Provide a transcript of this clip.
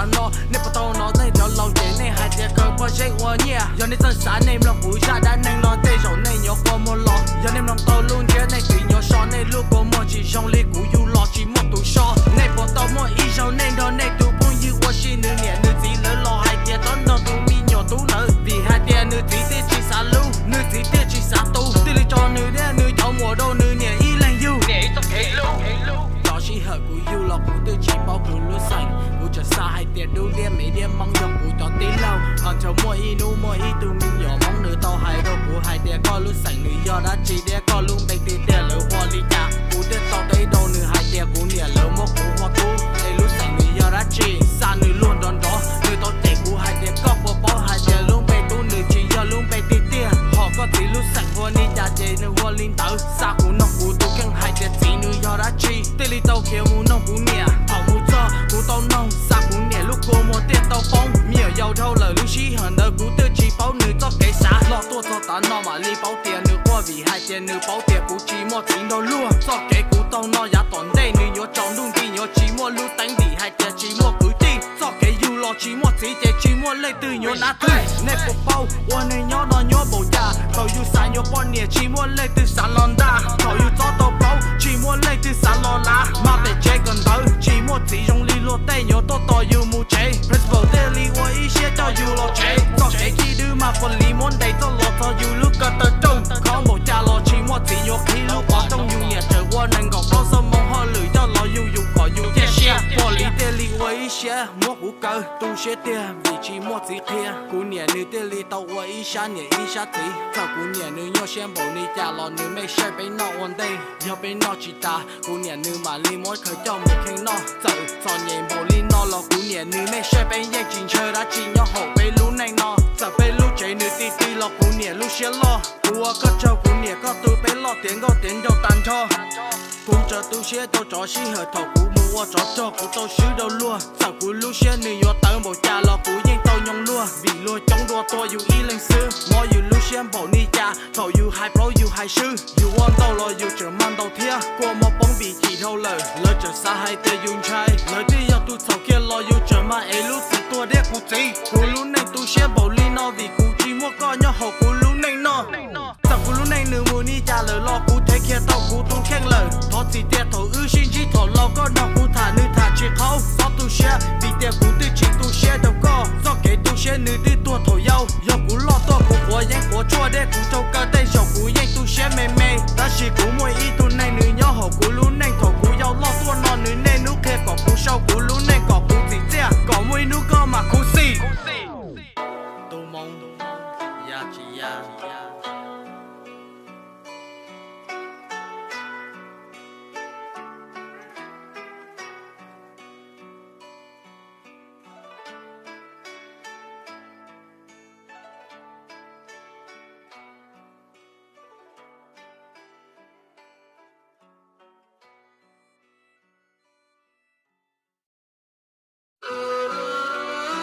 Tam no nej puas tau hnov nej cov laus ces nej hais tias khaws pob zeb ua nyiaj. Yog nej txawj xav nej mloog kuv zaj dab neeg los tej zaum nej nyuam qhuav muaj los. Yog nej mloog tau lub ntsiab nej tsis nyuam so nej lub kua muag tsis zoo li kuv yug los tsis muaj tus so. Nej puas tau muaj ib zaug nej nrog nej tus phooj ywg ua si nws niam nws txiv lawv los hais tias txhob nrog tus me nyuam tub ntawd vim hais tias nws txiv thiaj tsis xav hlub, nws txiv thiaj tsis xav tu, thiaj li tso nws thiab nws cov muam rau nws niam ib leeg yug. Niam ib txoj kev hlub. Txog sij hawm kuv yug los kuv twb tsis paub kuv lub xeem, kuv tseem xav hais tias dub diab me diab Hmoob yog kuv cov tij laug. Until muaj ib hnub muaj ib tug me nyuam Hmoob nws tau hais rau kuv hais tias koj lub xeem nws yog dab tsi thiab koj lub npe tiag tiag lawv hu li cas. Kuv thiaj tau teb rau nws hais tias kuv niam lawv muab kuv hu tub es lub xeem nws yog dab tsi. Xa nws luag nrov nrov, nws tau cem kuv hais tias koj puas paub hais tias lub npe tub nws tsis yog lub npe tiag tiag, hos koj txiv lub xeem hu li cas ces nws hu li ntawd. Xa kuv noog kuv tus kheej hais tias txiv nws yog dab tsi, thiaj li tau khiav mus noog kuv niam. Thaum mus txog kuv tau noog xa kuv niam lub kua muag thiaj tau poob. Me nyuam yaus dhau lawm lub sij hawm ntawd kuv twb tsis paub nws txoj kev xav, los tuaj txog tav no mam li paub tias nws quaj vim hais tias nws paub tias kuv tsis muaj txiv nrog luag. Txoj kev kuv taug no yav tom ntej nws yuav tsaus ntuj nti nyuav tsis muaj lub teeb vim hais tias tsis muaj kwv tij. Txoj kev yug los tsis muaj txiv ces tsis muaj leej twg nyuav nab thwj. Nej puas paub ua neeg nyob no nyuaj npaum cas, thaum yus xav yuav poj niam tsis muaj leej twg xav los ntag, thaum yus txob tau plaub tsis muaj leej twg xav los lav, mas pem tsev kawm ntawv tsis muaj txiv zoo li luag tej nyuav tuaj tos yus mus tsev. Principal thiaj li ua ib siab coj yus los tsev, txoj kev khib dwb mas pom li muab ntes txoj los txog yus lub ko taw rooj. Khob npaum cas los tsis muaj txiv nyuav qhib lub qhov rooj, yus niam tseem ua nees nkaum plaub xuab moos hauj lwm coj los yug yus kom yus ciaj sia. Pom li thiaj li ua ib siab muab kuv kaw tu siab tiag vim tsis muaj txiv qhia. Kuv niam nws thiaj li tau ua ib sab niam ib sab txiv. Txawm kuv niam nws nyuaj siab npaum li cas los nws mej saib peb noj ua ntej. Yog peb noj tsis tas kuv niam nws mam li muab khaws coj mus kheej noj. Txawm txom nyem npaum li no los kuv niam nws mej saib peb yeej tsis ntshaw dab tsi nyob hauv peb lub neej no. Txawm peb lub tsev nws ti ti los kuv niam lub siab loj. Kuv ua koj tsaug kuv niam koj tu peb loj tiav nkauj tiav nraug tag nrho. Kuv tseem tu siab rau tsov sij hawm thaum kuv mus ua tsov rog kuv tau swb rau luag. Txawm kuv lub siab nws yuav tawv npaum cas los kuv yeej tau nyoo luag vim luag coob dua tua yus ib leeg xwb. Mob yus lub siab npaum li cas thaum yus hais plaub yus hais swb. Yus ua ntau los yus tseem mag ntau thiab. Kua muag poob vim chim dhau lawm lawv tseem xav hais tias yus ntshai. Lawv twb yog tus txhaum kiag los yus tseem mag ev lub txim tuag thiab kuv txiv. Kuv